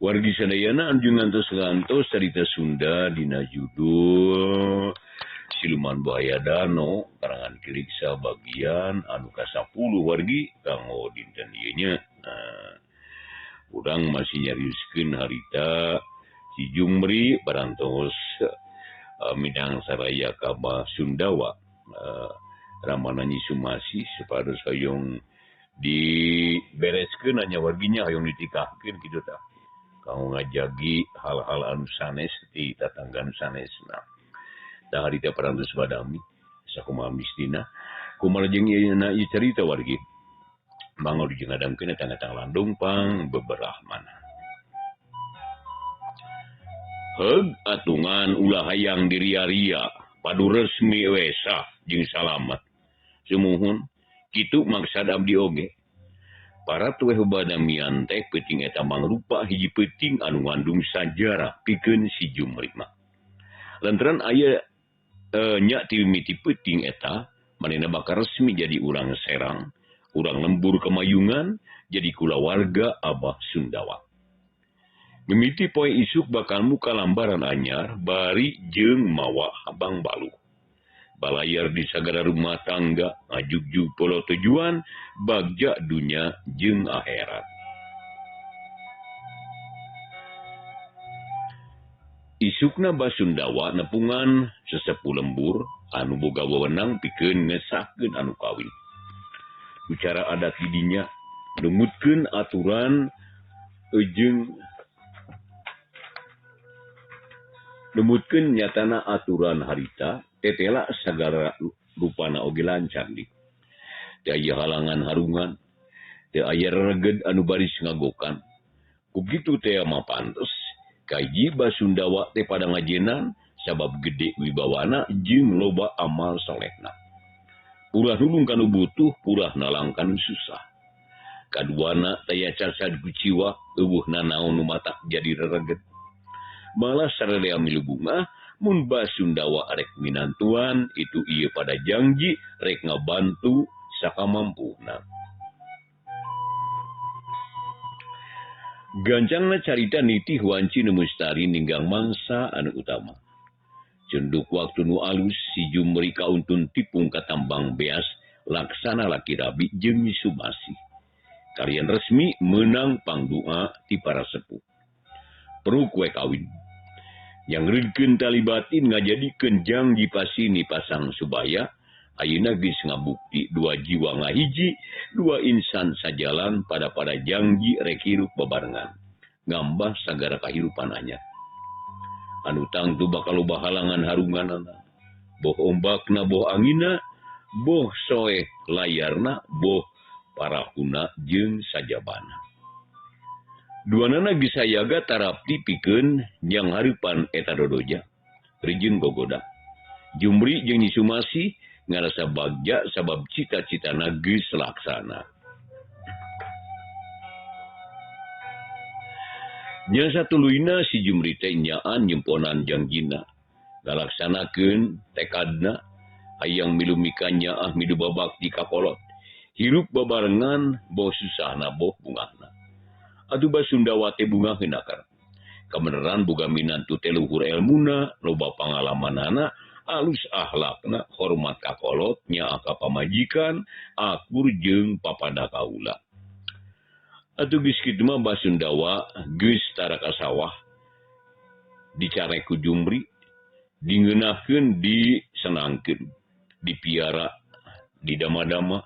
Wargi sadayana anjung ngantos-ngantos carita Sunda dina judul Siluman Buaya Dano karangan Ki Riksa bagian anu ka-10 wargi kanggo dinten ieu nya. Nah, urang masih nyariuskeun harita si Jumri parantos Minang Saraya ka Bah Sundawa Ramana Nyi Sumasi supados hoyong dibereskeun nya warginya hoyong ditikahkeun kitu tah. Kanggo ngajagi hal-hal anu sanes di tatangga anu sanesna. Tah harita parantos badami sakumaha mistina kumaha jeung ieu na ieu carita wargi. Mangga dijeng ngadamkeun eta ngatang landung pang beberahmana. Heug atungan ulah hayang diria-ria padu resmi we sah jeung salamet. Sumuhun kitu maksad abdi oge. Para tueh badamian teh peuting eta mangrupa hiji peuting anu ngandung sajarah pikeun si Jumri mah. Lantaran aya nya ti mimiti peuting eta manehna bakal resmi jadi urang Serang, urang lembur Kemayungan, jadi kulawarga Abah Sundawa. Mimiti poe isuk bakal muka lambaran anyar bari jeung mawa habang baluh. Balayar di sagara rumah tangga ngajugjug polo tujuan bagja dunya jeung akhirat. Isukna Basundawa nepungan sesepuh lembur anu boga wewenang pikeun ngesahkeun anu kawin. Bicara adat didinya numutkeun aturan jeung numutkeun nyatana aturan harita tetela sagala rupana oge lancar di. Teu aya halangan harungan, teu aya rereged anu baris ngagokan. Ku kitu teh mah pantes kaji Basundawa teh pada ngajenan sabab gede wibawana jeung loba amal solehna. Purah nulung kanu butuh, purah nalang kanu susah. Kaduana taya casad kuciwa, eueuh nanaon nu matak jadi rereged. Malah sararea milu bunga, mun Basundawa rek minantuan, itu ieu pada janji rek ngabantu sakamampuna. Gancangna carita nitih wanci nu mustari ninggang mangsa anu utama. Cenduk waktu nu alus si Jumri kauntun tipung katambang beas laksana laki rabi jeung Nyi Sumasi. Kalian resmi menang pangdua ti para sepuh. Peruk we kawin. Yang reudkeun tali batin ngajadikeun jangji pasini pasang subaya, ayeuna geus ngabukti dua jiwa ngahiji, dua insan sajalan pada-pada jangji rek hirup babarengan. Ngambah sagara kahirupan anyar. Anu tangtu bakal loba halangan harunganana. Boh ombakna, boh angina, boh soeh layarna, boh parahuna jeung sajabana. Duanana geus sayaga tarapti pikeun jang hareupan eta dodoja. Rijeun gogoda. Jumri jeung Nyi Sumasi ngarasa bagja sabab cita-citana geus laksana. Nya satuluyna si Jumri teh nyaan nyemponan jangjina. Ngalaksanakeun tekadna hayang milu mikanyaah milu babak di kakolot. Hirup babarengan boh susahna boh bungahna. Atuh Basundawa teh bungaheun akar. Kabeneran boga minantu teh luhur elmuna, loba pangalamanana, alus akhlakna, hormat ka kolot, nyaah ka pamajikan, akur jeung papada kaula. Atuh geus kitu mah Basundawa geus tara ka sawah, dicarek ku Jumri, dingeunahkeun, disenangkeun, dipiara, didama-dama,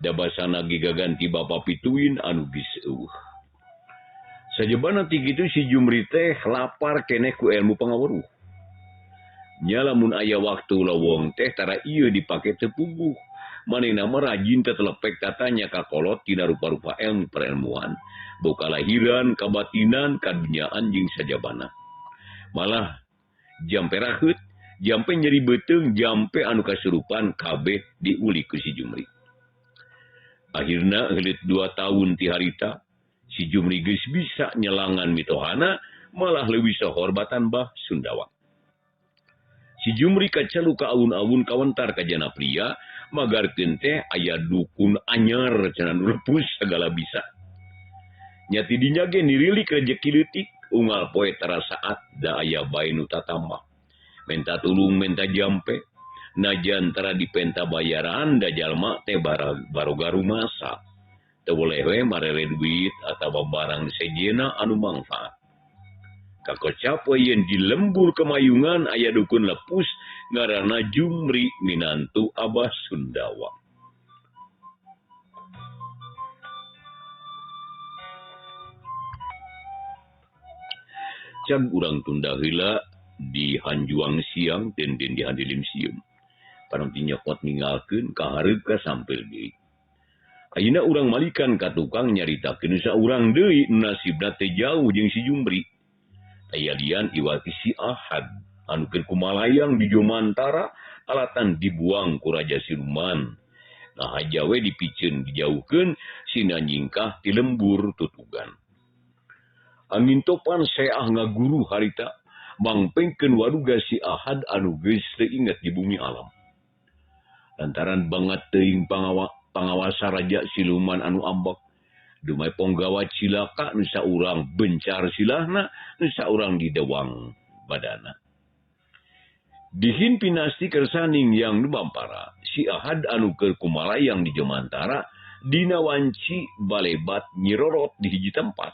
dabasana ge gaganti bapa pituin anu geus eueuh. Sajabana ti kitu si Jumri teh lapar keneh ku ilmu pangaweruh. Nya lamun aya waktu lowong teh tara ieu dipake teu puguh. Manehna mah rajin teh telepek tatanya ka kolot tina rupa-rupa ilmu perilmuan, boh kalahiran, kabatinan, kadunyaan jeung sajabana. Malah jampe raheut, jampe nyeri beuteung, jampe anu kasurupan kabeh diuli ku si Jumri. Akhirna heuleut 2 tahun ti harita, si Jumri geus bisa nyelangan mitohana, malah leuwih sohorbatan Bah Sundawa. Si Jumri kacalu ka awun-awun kawentar ka jana pria, magarkeun teh aya dukun anyar cenah nu lepus sagala bisa. Nya ti dinya ge nirilik rejeki leutik unggal poe tara saat da aya bae nu tatambah. Menta tulung menta jampe najan tara dipenta bayaran da jalma teh baroga rumasa. Teu boleh we marere duit atawa barang sejenna anu mangfaat. Kakocap we yen di lembur kemayungan aya dukun lepus ngaranna Jumri minantu Abah Sundawa. Cag urang tunda heula di hanjuang siang denden di handilim sieun. Paranti nyokot ninggalkeun ka hareup ka sampeu deui. Ayeuna urang malikan ka tukang nyaritakeun saurang deui nasibna teh jauh jeung si Jumri. Aya lian iwati si Ahad anu keur kumalayang di Jomantara alatan dibuang ku Raja Siluman. Nah haja we dipiceun dijauhkeun sina nyingkah ti lembur tutugan. Angin topan seah ngaguru harita mangpengkeun waruga si Ahad anu geus teu inget di bumi alam. Lantaran banget teuing pangawasa Raja Siluman anu ambek dumay ponggawa cilaka nu saurang bencar silahna nu saurang didewang badana. Dihin pinasti kersaning yang numampara si Ahad anu keur kumalayang di Jomantara dina wanci balebat nyirorot di hiji tempat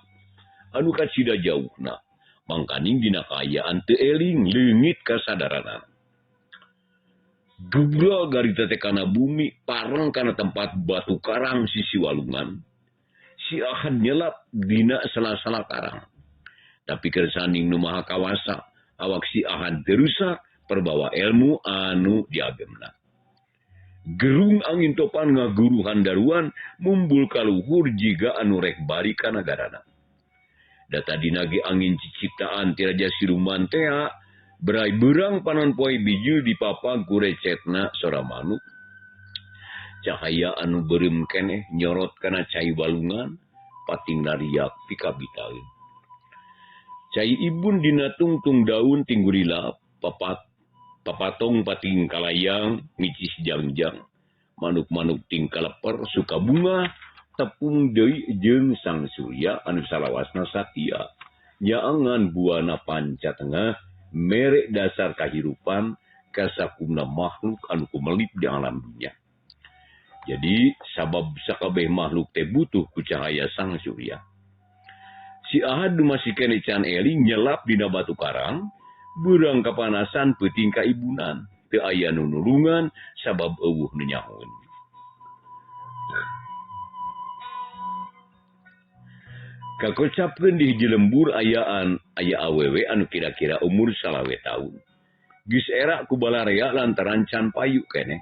anu kacida jauhna mangkaning dina kaayaan teu eling leungit kasadaranana. Gubra garita teh kana bumi pareng kana tempat batu karang sisi walungan. Si Ahad nyelap dina sela-sela karang. Tapi kersaning nu maha kawasa awak si Ahad teu rusak perbawa ilmu anu diagemna. Gerung angin topan ngaguru handaruan mumbul kaluhur jiga anu rek bari ka nagarana. Data dinagi angin ciciptaan ti Raja Siluman tea berai berang panon poe bijil dipapag ku recetna sora manuk. Cahaya anu beureum keneh nyorot kana cai walungan pating nariak pikabitaeun. Cai ibun dina tungtung daun tinggurila papatong pating kalayang micis jangjang. Manuk-manuk ting kaleper suka bunga tepung deui jeung sang surya anu salawasna satia. Nyaangan buana panca tengah mere dasar kahirupan kasakumna makhluk anu kumelip di alam dunya. Jadi sabab sakabeh makhluk teh butuh ku cahaya sang surya. Si Ahad masih keneh can eling nyelap dina batu karang, beurang kapanasan peuting kaibunan, teu aya nu nulungan sabab eueuh nu nyahoeun. Kakocapkeun di hiji lembur ayaan aya awewe anu kira-kira umur 25 taun. Geus era ku balarea lantaran can payu keneh.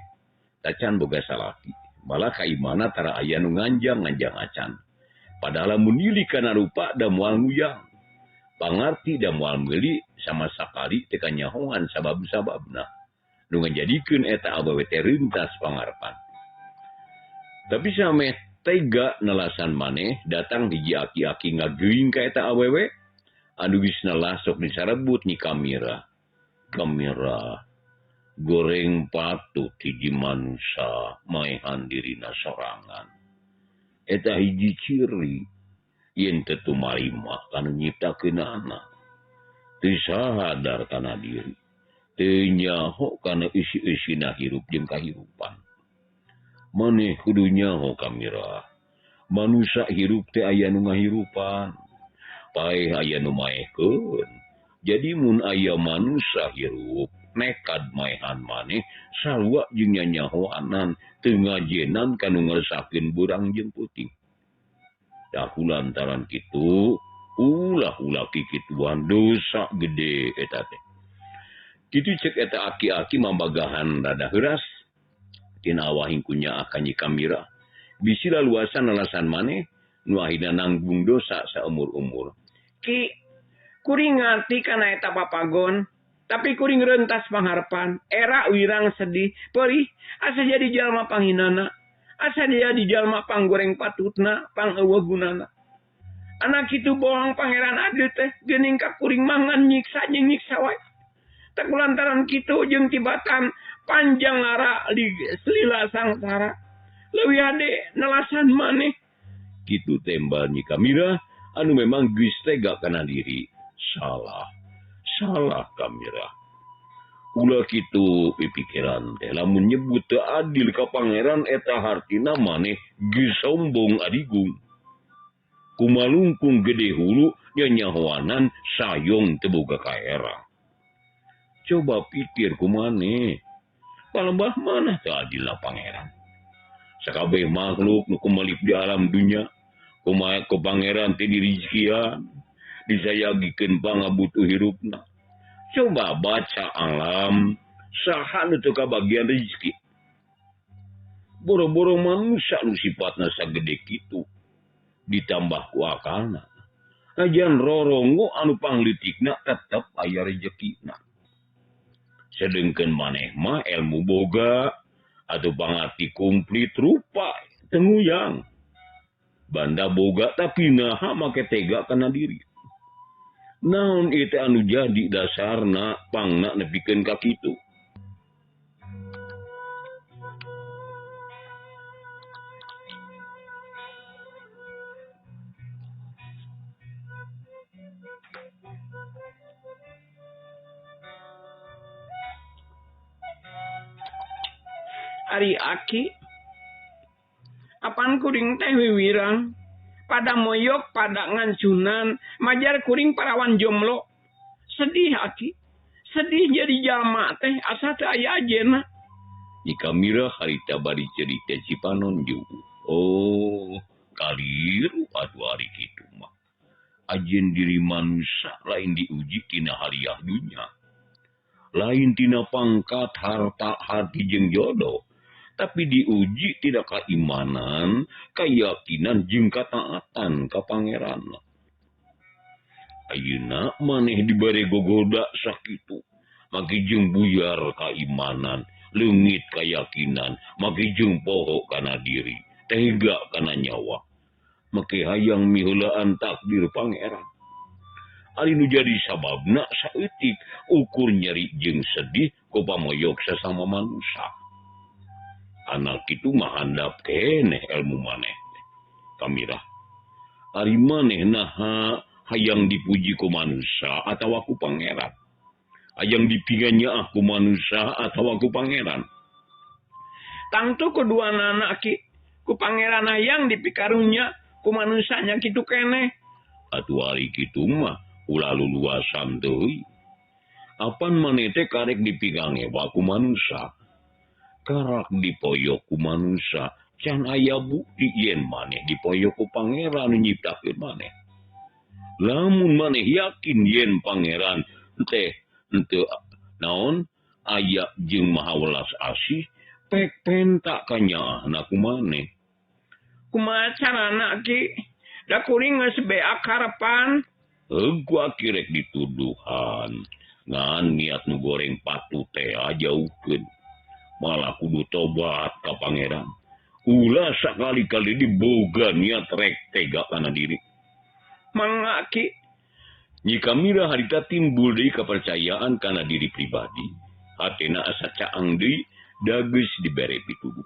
Tacan boga salaki. Malah kaimana tara aya nu nganjang-nganjang acan. Padahal lamun nili kana rupa da moal nguyang. Pangarti da moal meuli sama sakali teu kanyahoan sabab-sababna. Nu ngajadikeun eta awewe teh reuntas pangarepan. Tapi sameh tega nelasan maneh datang hiji aki-aki ngageuing ka eta awewe anu geus nelas sok disarebut ni kamera. Kamera goreng patut hiji manusa maehan dirina sorangan. Eta hiji ciri yen teu tumarima kanu nyiptakeunana. Teu sadar kana diri, teu nyaho kana isi-isina hirup jeung kahirupan. Maneh kudu nyaho kamera. Manusa hirup teh aya nu ngahirupan. Paeh aya nu maehkeun. Jadi mun aya manusa hirup nekad maehan maneh sarua jeung nyanyahoanan teu ngajenan kanu ngeresakeun beurang jeung peuting. Dahu lantaran kitu ulah-ulah kikituan dosa gede eta teh. Kitu cek eta aki-aki mambagahan rada heuras. Tina awahing kunya akan nyi kamira. Bisi laluasan alasan maneh nu ahina nanggung dosa saumur-umur. Ki, kuring ngarti kana eta papagon, tapi kuring rentas pangharpan, era wirang sedih, perih, asa jadi jalma panghinana, asa jadi jalma panggoreng patutna, pangeuweuh gunana. Anak kitu bohong pangeran adil teh, geuning ka kuring mangan nyiksa jeung nyiksa wae. Tak lantaran kitu jeung tibatan panjang lara lila sangsara. Leuwih hade nelasan maneh. Kitu tembal Nyi Kamira anu memang geus tega kana diri. Salah. Salah kamira. Ulah kitu pipikiran teh lamun nyebut teu adil ka pangeran eta hartina maneh geus sombong adigung. Kumalungkung gede hulu nyanyahoanan sayong teu boga kaera. Coba pikir kumaneh. Palembah mana teu adilna pangeran. Sakabeh makhluk nu kumalip di alam dunya kumaha ku pangeran teh dirizkian, disayagikeun pangabutuh hirupna. Coba baca alam saha nu teu kabagian rezeki. Boro-boro manusia nu sifatna sagede kitu ditambah ku akalna. Najan rorongo anu panglitikna tetep aya rezekina. Sedengkeun maneh mah ilmu boga atau pangarti komplit rupa tenguyang. Banda boga tapi naha make tega kana diri. Naon ieu anu jadi dasarna pangna nepikeun ka kitu. Ari aki apan kuring teh wiwirang pada moyok pada ngancunan majar kuring parawan jomlo. Sedih aki, sedih jadi jalma teh asa teu aya ajena. Jika mira harita bari cerita Cipanon ju. Oh, kaliru atuh ari kitu mah. Ajen diri manusia lain diuji tina hariah dunya. Lain tina pangkat harta hati jeung jodoh. Tapi diuji tidak keimanan, keyakinan jeung kataatan ka pangeran. Ayeuna maneh dibere gogoda sakitu, maki jeung buyar keimanan, leungit keyakinan, maki jeung poho kana diri, tega kana nyawa. Maki hayang miheulaan takdir pangeran. Ari nu jadi sababna saeutik ukur nyeri jeung sedih ku pamoyok sasama manusia. Anak itu mah handap keneh ilmu maneh. Kamirah. Ari maneh naha hayang dipuji ku manusia atawa ku pangeran. Hayang dipiganya ku manusia atawa ku pangeran. Tangtu kedua anak ki ku pangeran hayang dipikarunya ku manusanya kitu keneh. Atuh ari kitu mah ulah luluasan deui. Apan maneh teh karek dipigangewa ku manusia. Karak dipoyok ku manusia, can aya bukti yen maneh dipoyok ku pangeran nyiptakeun maneh. Lamun maneh yakin yen pangeran teh henteu naon aya jeung maha welas asih, pek penta ka nyaahna ku maneh. Kumaha carana ki? Da kuring geus beak harapan. Heuh ku aki rek dituduhan, ngan niat nu goreng patu teh jauhkeun. Malah kudu tobat ka pangeran. Ulah sakali-kali diboga niat rek tega kana diri. Mangga ki. Nyi Kamira harita timbul deui kepercayaan kana diri pribadi. Hatena asa caang deui da geus dibere pituduh.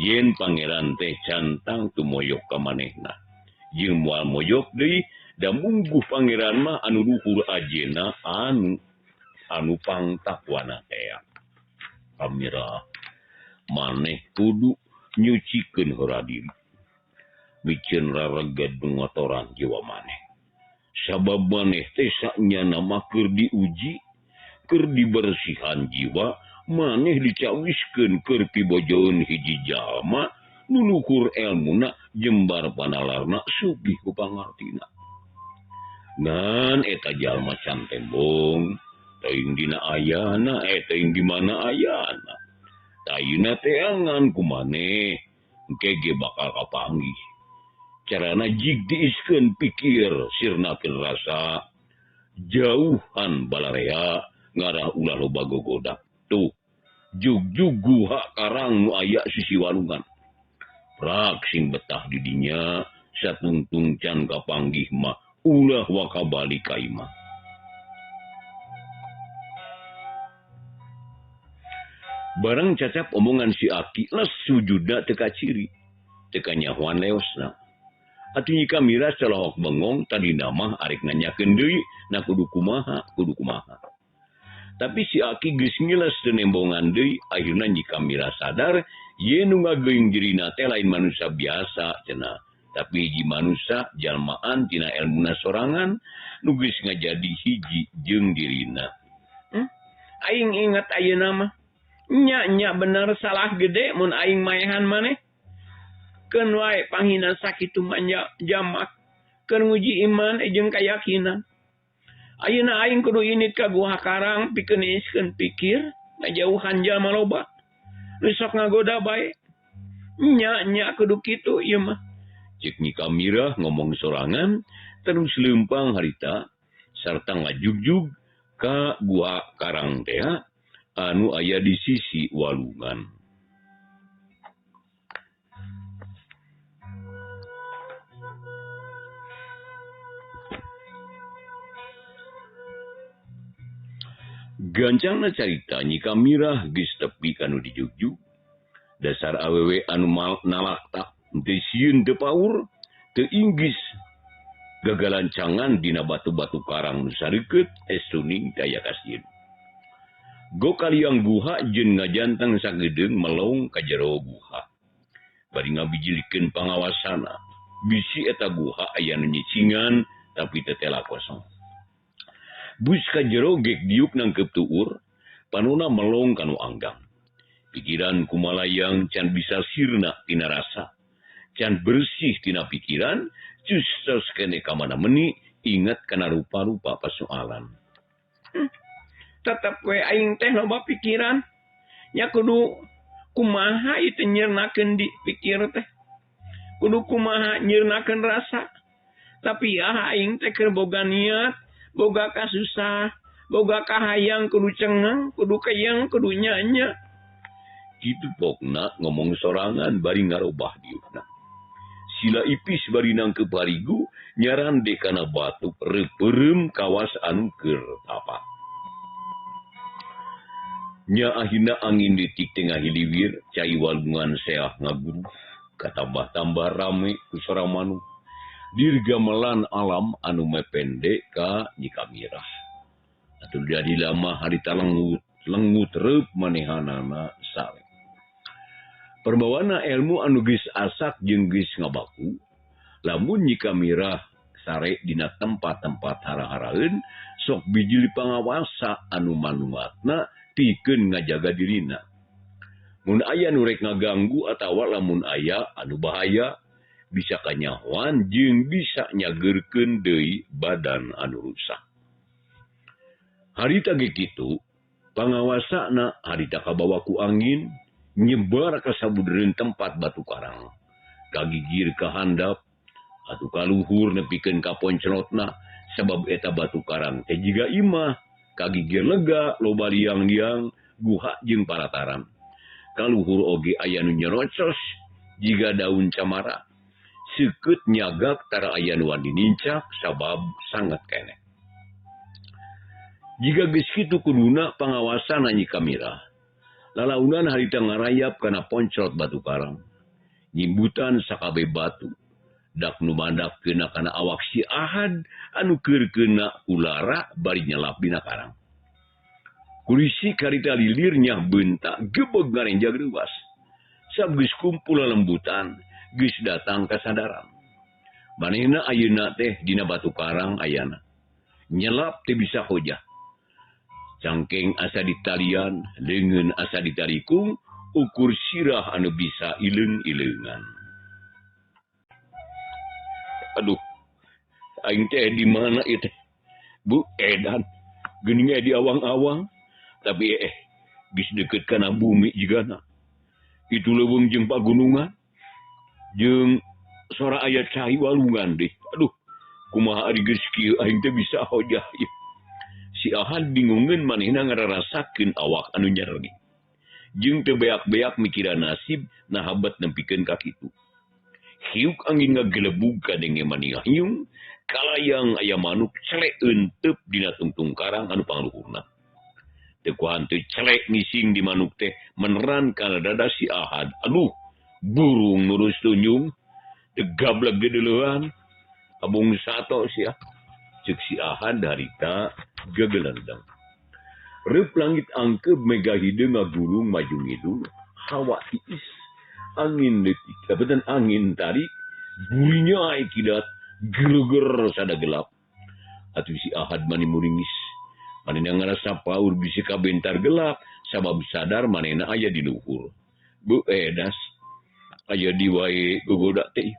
Yen pangeran teh cantang tumoyok ka manehna. Jeung moal moyok deui da mungguh pangeran mah anu luhur ajena anu pangtakwana teh. Kamira maneh kudu nyucikeun heula diri. Miceun rareged ngotoran jiwa maneh. Sabab maneh teh sanyana mah keur diuji, keur dibersihan jiwa, maneh dicawiskeun keur pibojoeun hiji jalma nu luhur elmuna jembar panalarna sugih ku pangartina. Ngan eta jalma can tembong teuing dina ayana, teuing di mana ayana. Tayuna teangan ku maneh, engke ge bakal kapanggih. Carana jig diiskeun pikir, sirnakeun rasa, jauhan balarea ngarah ulah loba gogoda. Tuh, jugjug guha karang nu aya sisi walungan. Prak sing betah di dinya, satungtung can kapanggih mah ulah waka balik ka imah. Barang cacap omongan si aki les sujudna teu kaciri, teu kanyahoan leosna. Atuh Nyi Kamirah colohok bengong tadina mah arek nanyakeun deui na kudu kumaha kudu kumaha. Tapi si Aki geus ngiles teu nembongan deui akhirna Nyi Kamirah sadar ye nu ngageuing dirina teh lain manusia biasa cenah. Tapi hiji manusia jalmaan tina elmuna sorangan nu geus ngajadi hiji jeung dirina. Aing inget ayeuna mah. Nya nya bener salah gede mun aing maehan maneh. Keun wae panghina sakitu mah jamak keur nguji iman jeung kayakinan. Ayeuna aing kudu init ka guha karang pikeun niiskeun pikir ngajauhan jalma loba. Nu sok ngagoda bae. Nya nya kudu kitu ieu mah. Cek Nyi Kamirah ngomong sorangan terus leumpang harita sarta ngajugjug ka gua karang teh anu aya di sisi walungan. Gancangna carita Nyi Kamirah geus tepi kanu dijugjug. Dasar awewe anu nalakta teu sieun teu paur teu inggis gagalancangan dina batu-batu karang nu sareukeut estuning daya kasieun. Go kaliang guha jeung ngajantang sagedeung melong ka jero guha. Bari ngabijilikeun pangawasana, bisi eta guha aya nu nyicingan tapi tetela kosong. Bus ka jero gek diuk nangkep tuur, panona melong kanu anggang. Pikiran kumalayang can bisa sirna tina rasa. Can bersih tina pikiran, cus kene kamana meni, ingat kana rupa-rupa persoalan. Tetep we aing teh loba pikiran. Nya kudu kumaha itu nyirnakeun di pikir teh. Kudu kumaha nyirnakeun rasa. Tapi ah aing teh keur boga niat, boga kasusah, boga kahayang kudu cengang, kudu keyang, kudu nyanya. Kitu pokna ngomong sorangan bari ngarobah diukna. Sila ipis bari nangkep harigu nyarande kana batu reupeurem kawas anu keur tapak. Nya ahina angin detik tengah hiliwir cai walungan seah ngaguruh katambah-tambah rame ku sora manuk. Dirgamelan alam anu mepende ka Nyi Kamirah. Atuh jadi lama harita lengut lengut reup manehanana sare. Perbawana ilmu anu geus asak jeung geus ngabaku, lamun Nyi Kamirah sare dina tempat-tempat hara-haraeun sok bijil pangawasa anu manuatna pikeun ngajaga dirina. Mun aya nu rek ngaganggu atawa lamun aya anu bahaya bisa kanyahoan jeung bisa nyageurkeun deui badan anu rusak. Harita ge kitu, pangawasana harita kabawa ku angin nyebar ka sabudereun tempat batu karang. Kagigir ka handap atuh kaluhur nepikeun ka poncrotna sabab eta batu karang teh jiga imah kagigir lega loba liang-liang guha jeung parataran. Kaluhur oge aya nu nyerocos jiga daun camara. Seukeut nyagak tara aya nu wani nincak sabab sangat keneh. Jiga geus kitu kuduna pangawasan Nyi Kamirah. Lalaunan harita ngarayap kana poncrot batu karang. Nyimbutan sakabe batu. Dak nu mandak kena kana awak si Ahad anu keur kena ulara bari nyelap dina karang. Kulisi karita lilir nyah bentak gebeg ngarenjag reuas. Sab geus kumpul lembutan, geus datang kasadaran. Manehna ayeuna teh dina batu karang ayana. Nyelap teh bisa hojah. Cangkeng asa ditalian, leungeun asa ditarikung, ukur sirah anu bisa ileung-ileungan. Aduh, aing teh di mana ieu teh? Bu edan, geuning di awang-awang, tapi geus deukeut kana bumi jigana. Itu leuweung jeung pagunungan, jeung sora aya cai walungan deh. Aduh, kumaha ari geus kieu aing teh bisa hojah ieu. Si Ahad bingungeun manehna ngararasakeun awak anu nyeregi. Jeung teu beak-beak mikiran nasib nahabat nempikeun ka kitu. Hiuk angin ngagelebug kadenge maningah hiung, kalayang aya manuk celek euteup dina tungtung karang anu pangluhurna. Teu kuhan teu celek ngising di manuk teh meneran kana dada si Ahad. Aduh, burung nurus tunjung. Teu gablek gedeuleuan abung sato sia. Ceuk si Ahad harita gegelendeng. Reup langit angkeup mega hideung ngagulung maju ngidul, hawa tiis. Angin leutik, kabetan angin tarik, burinya kilat geleger sada gelap. Atuh si Ahad mani muringis. Manehna ngarasa paur bisi kabentar gelap sabab sadar manehna aya di luhur. Beu edas aya di wae gogoda teh.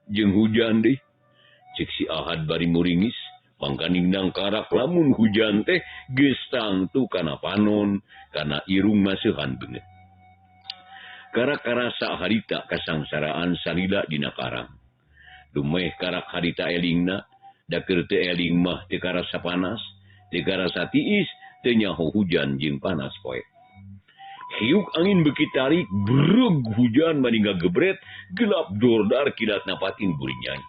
Jeung hujan deui. Ceuk si Ahad bari muringis, mangkaning nangkarak lamun hujan teh geus tangtu kana panon, kana irung maseuhan beungeut. Karak karasa harita kasangsaraan salila dina karang. Dumeh karak harita elingna, da keur teu eling mah teu karasa panas, teu karasa tiis, teu nyaho hujan jeung panas poe. Hiuk angin beuki tarik, breg hujan mani ngagebret, gelap dordar kilat napatin burinyai.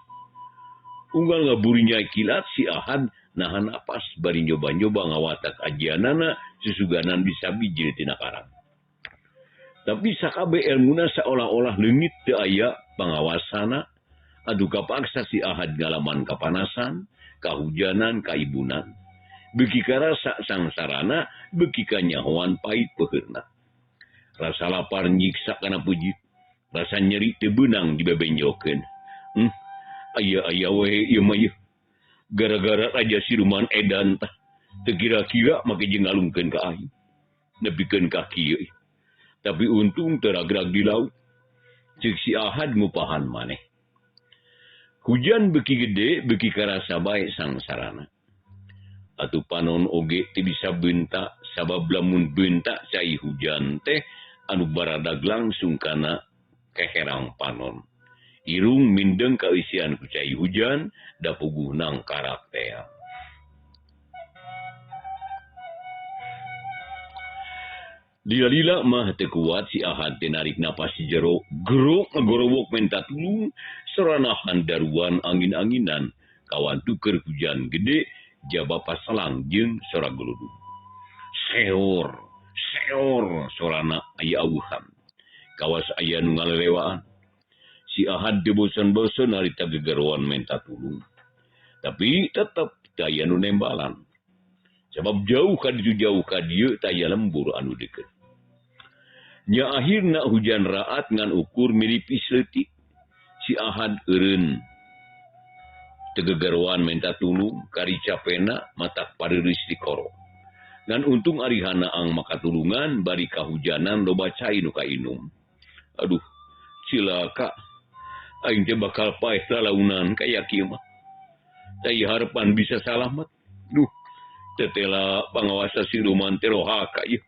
Unggal ngaburinyai kilat si Ahad nahan napas bari nyoba-nyoba ngawatak ajianana susuganan bisa bijil tina karang. Tapi sakabe elmuna seolah-olah leungit teu aya pangawasana, adu kapaksa si Ahad ngalaman kapanasan, kahujanan, kaibunan. Beuki karasa sangsarana, beuki kanyahoan pait peuheurna. Rasa lapar nyiksa kana pujit, rasa nyeri teu beunang dibebenjokeun. Aya-aya we ieu mah ieu. Gara-gara raja siluman edan tah teu kira-kira make jeung ngalungkeun ka aing. Nepikeun ka kieu. Tapi untung teu ragrag di laut. Ceuk si Ahad ngupahan maneh. Hujan beuki gede beuki karasa bae sangsarana. Atuh panon oge teu bisa bentak sabab lamun bentak cai hujan teh anu baradag langsung kana keherang panon. Irung mindeng kaisian ku cai hujan da puguh nang karak tea. Lila-lila mah teu kuat si Ahad teh narik napas si jero, gerok ngagorowok menta tulung, seranahan daruan angin-anginan, kawan tuker hujan gede, jaba pasalang jeung sora geludug. Seor, seor sorana aya awuhan. Kawas aya nu ngalelewaan. Si Ahad teu bosen-bosen harita gegeroan menta tulung. Tapi tetep teu aya nu nembalan. Sabab jauh ka ditu jauh ka dieu teu aya lembur anu deukeut. Nya akhirna hujan raat ngan ukur milipis leutik. Si Ahad eureun teu gegeroan menta tulung kari capena matak pareureus di koro. Ngan untung ari hanaang makatulungan bari kahujanan loba cai nu kainum. Aduh, cilaka. Aing teh bakal paeh lalaunan kaya kieu mah. Teu harepan bisa salamet. Duh, tetela pangawasa siluman teh rohaka ieu.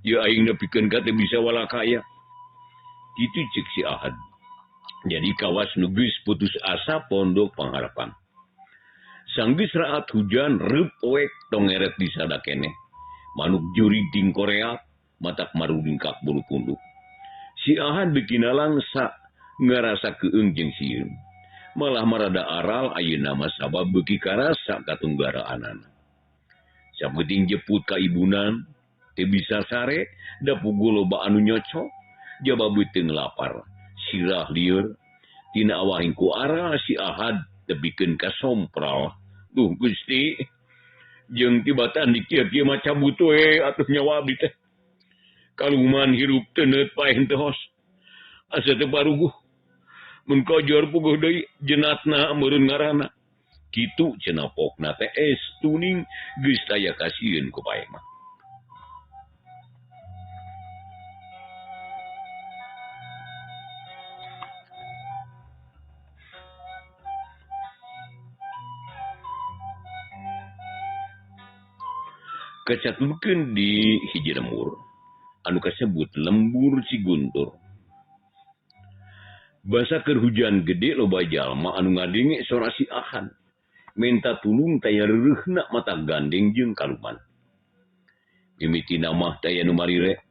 Ieu aing nepikeun ka teu bisa walakaya. Kitu ceuk si Ahad. Jadi kawas nu geus putus asa pondok pangharapan. Sanggeus raat hujan reup poek tongeret di sada keneh. Manuk jurig ting Korea matak marudingkak bulu punduk. Si Ahad beuki nalangsa ngarasa keung jeung sieun. Malah marada aral ayeuna mah sabab beuki karasa katunggaraanana. Sapenting jeput ka ibunan teu bisa sare da puguh loba anu nyocok jaba beuteung lapar. Sirah lieur tina awahing ku aral si Ahad tebikeun ka sompral. Duh Gusti, jeung tibatan di kieu-kieu mah cabut we atuh nyawa abdi teh. Kaluman hirup teu neut paeh teu hos. Asa teu paruguh. Mun kojor puguh deui jenatna meureun ngaranna. Kitu cenah pokna teh es tuning geus taya kasieun ku paeh mah. Kacatulkeun di hiji lembur anu kasebut lembur Ciguntur. Basa keur hujan gede loba jalma anu ngadenge sora si Ahad. Menta tulung taya reureuhna mata gandeng jeung kaluman. Mimitina mah taya nu marire,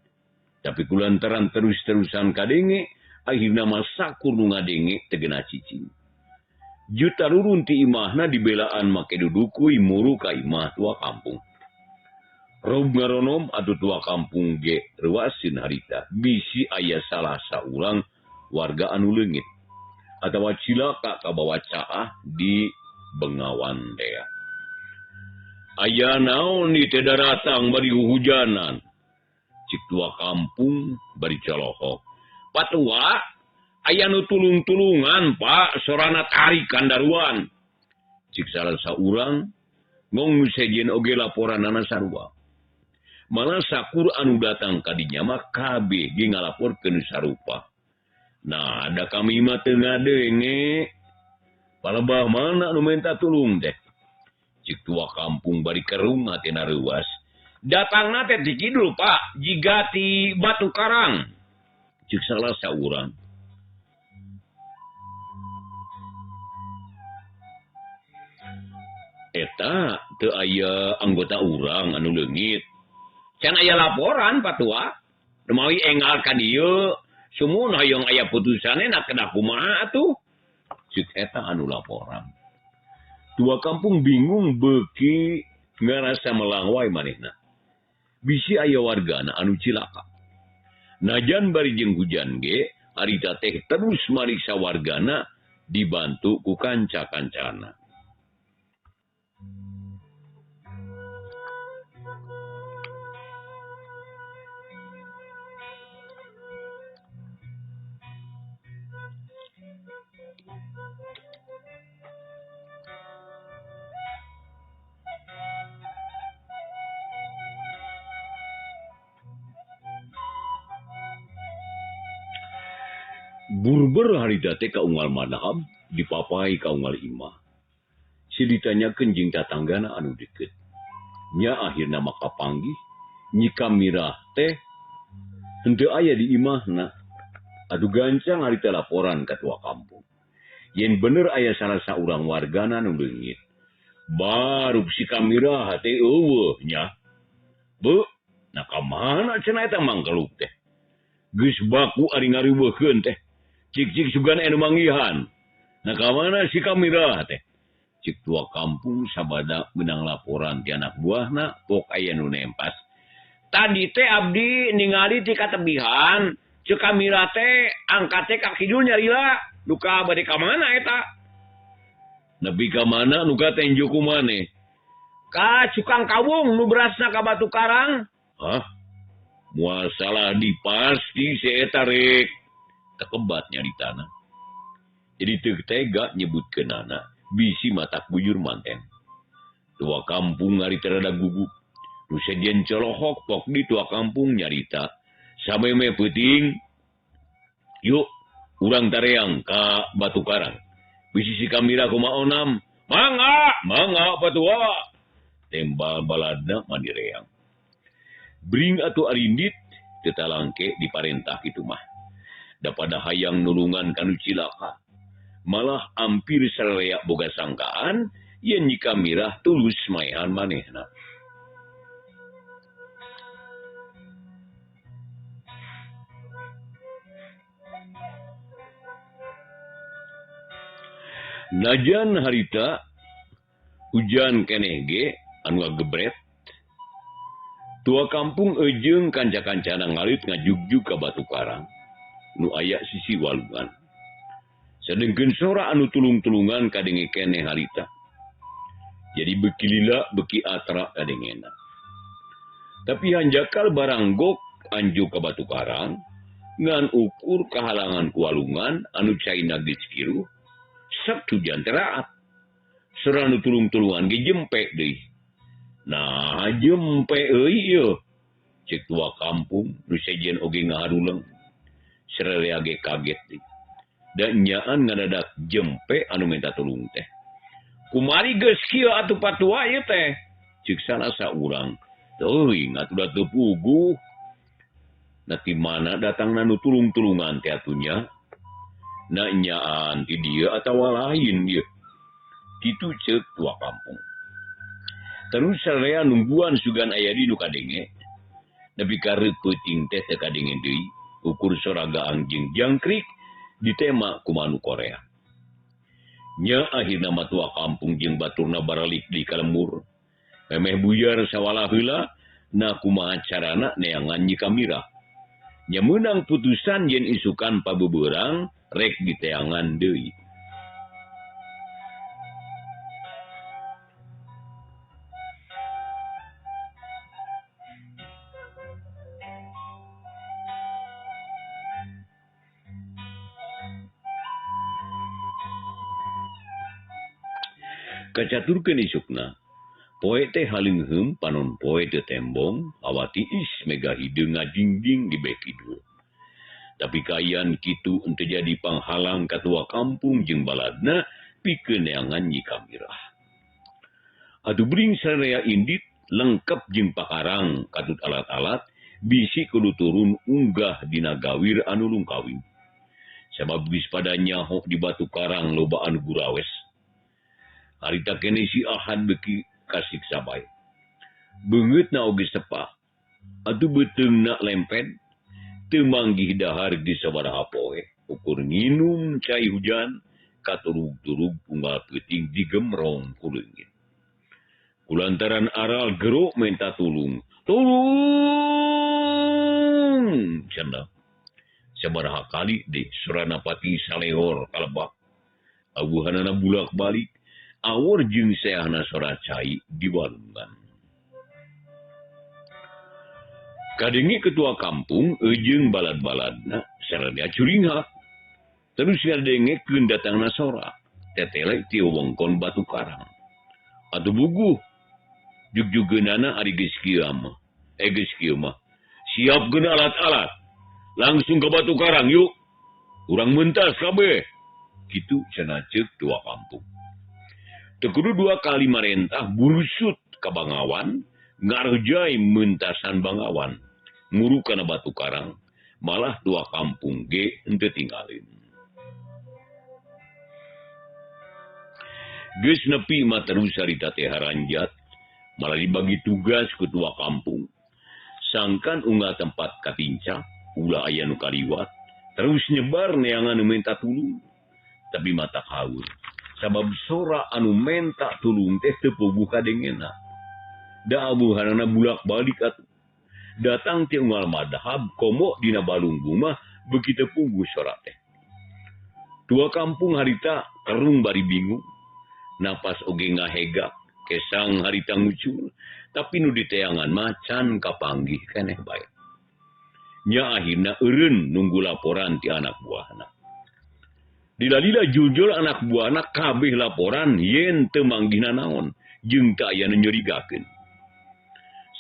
tapi kulantaran terus-terusan kadenge, akhirna mah sakur nu ngadenge teu geuna cicing. Juta rurun ti imahna dibelaan make dudukui muru ka imah tua kampung. Rob ngaronom atuh tua kampung ge reuaseun harita bisi aya salah saurang warga anu leungit. Atawa cilaka kabawa caah di Bengawan tea. Aya naon di teh daratang bari huhujanan. Cik tua kampung bari colohok. Patua, aya nu tulung-tulungan Pak, sorana tarik kandaruan. Cik salah saurang ngong nu sejen oge laporanana sarua. Malah sakur anu datang ka dinya mah kabeh ge ngalaporkeun sarupa. Nah, ada kami mah teu ngadenge. Palebah mana nu minta tulung teh? Cik tua kampung bari kerung hatina reuas. Datangna teh ti kidul, Pak, jiga ti Batu Karang. Cik salah saurang. Eta teu aya anggota urang anu leungit. Can aya laporan, Pak Tua. Mawi enggal ka dieu, sumun hoyong aya putusane na kedah kumaha atuh. Cik eta anu laporan. Tua kampung bingung beuki ngarasa melangwai manehna. Bisi aya wargana anu cilaka. Najan bari jeung hujan ge, harita teh terus mariksa wargana dibantu ku kanca-kancana. Burber harita teh kaunggal madhab dipapai kaunggal imah. Si ditanyakeun jeung tatanggana anu deukeut. Nya akhirna maka panggih Nyi Kamirah teh henteu aya di imahna. Atuh gancang harita laporan ka tua kampung. Yen bener aya salah saurang wargana nu leungit. Baru si Kamirah teh eueuh nya. Beuh, nah ka mana cenah eta mangkeluk teh? Geus baku ari ngariweuhkeun teh. Cik-cik sugan anu manggihan. Nah ka mana si Kamirah teh? Cik tua kampung sabada menang laporan ti anak buahna pok aya nu nempas. Tadi teh abdi ningali ti katebihan, ceuk Kamirah teh angkat teh ka kidul nyalila. Duka bade ka mana eta? Nepi ka mana nu ka tenjo ku maneh? Ka cukang kawung nu berasna ka Batu Karang. Hah? Moal salah di pasti si eta rek. Tekebat nyari tanah. Jadi teu tega nyebutkeunana, bisi matak bujur manten. Tua kampung ari teu rada gugup. Nu sejen colohok pok di tua kampung nyarita. Sameme peuting, yuk urang tareang ka Batu Karang. Bisi si Kamirah kumaha onam? Mangga, mangga patua. Tembal baladna mandi reang. Bring atuh arindit teu talangke diparentah kitu mah. Dapada hayang nulungan kanu cilaka. Malah ampir sararea boga sangkaan yen Nyi Kamirah tulus maehan manehna. Najan harita hujan keneh ge anu ngagebret. Tua kampung eujeung kanca-kancana ngalit ngajugjug ka Batu Karang nu aya sisi walungan. Sadengkeun sora anu tulung-tulungan kadenge keneh harita. Jadi beuki lila beuki atra kadengena. Tapi hanjakal baranggok anjuk ka Batu Karang ngan ukur kahalangan ku walungan anu caina geus kiruh sek hujan teraat. Sora anu tulung-tulungan ge jempe deui. Nah, jempe euy ieu. Cek tua kampung nu sejen oge ngaharuleng. Sararea ge kaget deui. Da nyaan ngadadak jempe anu minta tulung teh. Kumari geus kieu atuh patua ieu teh. Cek salah saurang. Teuing atuh da teu puguh. Nah ti mana datangna nu tulung-tulungan teh atunya? Nah nyaan ti dieu atawa lain ieu. Kitu ceuk tua kampung. Terus sararea nungguan sugan aya di nu kadenge. Nepi ka reut peuting teh teu kadenge deui. Ukur sora gaang jeung jangkrik ditema ku manu Korea. Nya akhirna mah tua kampung jeung baturna baralik di ka lembur. Memeh buyar sawala heula, nah kumaha carana neangan Nyi Kamirah. Nya meunang putusan yen isukan pabeberang Rek diteangan deui. Kacaturkeun isukna, poe teh haleungheum panon poe teu tembong, hawa tiis mega hideung ngajingjing di beh kidul. Tapi kaayaan kitu henteu jadi panghalang katua kampung jeung baladna pikeun neangan Nyi Kamirah. Atuh bring sararea indit lengkap jeung pakarang katut alat-alat bisi kudu turun unggah dina gawir anu lungkawing. Sabab geus pada nyaho di batu karang loba anu gurawes. Harita kene si Ahad beuki kasiksa bae. Beungeutna oge sepa. Atuh beuteungna lempet teu manggih dahar di sabaraha poe. Ukur nginum cai hujan katurug-turug unggal peuting digemrong ku leungit. Kulantaran aral gero menta tulung. Tulung cenah. Sabaraha kali deh sorana pati saleor kalebak. Awuhanana bulak-balik. Awur jeung seahna sora cai di walungan. Kadengi ketua kampung eujeung balad-baladna sararea curingha. Terus ngadengekeun datangna sora tetele ti wewengkon batu karang. Atuh buguh jugjugeunana ari geus kieu mah. Geus kieu mah. Siapkeun alat-alat. Langsung ke batu karang yuk. Urang mentas kabeh. Kitu cenah ceuk tua kampung. Teu kudu dua kali marentah burusut ka Bangawan, ngarjai mentasan Bangawan, nguru kana batu karang, malah dua kampung ge henteu tinggalin. Geus nepi mah terus harita teh haranjat, malah dibagi tugas ku tua kampung. Sangkan unggal tempat katinca, ulah aya nu kaliwat, terus nyebar neangan nu minta tulung, tapi mata haur. Sabab sora anu menta tulung teh teu puguh kadengena. Da abuhanana bulak-balik atuh. Datang ti unggal madhab komo dina balunggu mah beuki teu puguh sora teh. Tua kampung harita kerung bari bingung. Napas oge ngahegak, kesang harita ngucur, tapi nu diteangan mah can kapanggih keneh bae. Nya akhirna eureun nunggu laporan ti anak buahna. Dilalila jujur anak buahna kabeh laporan yen teu manggihna naon jeung teu aya nu nyurigakeun.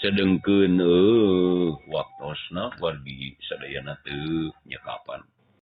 Sedengkeun waktosna wargi sadayana teu nyekapan.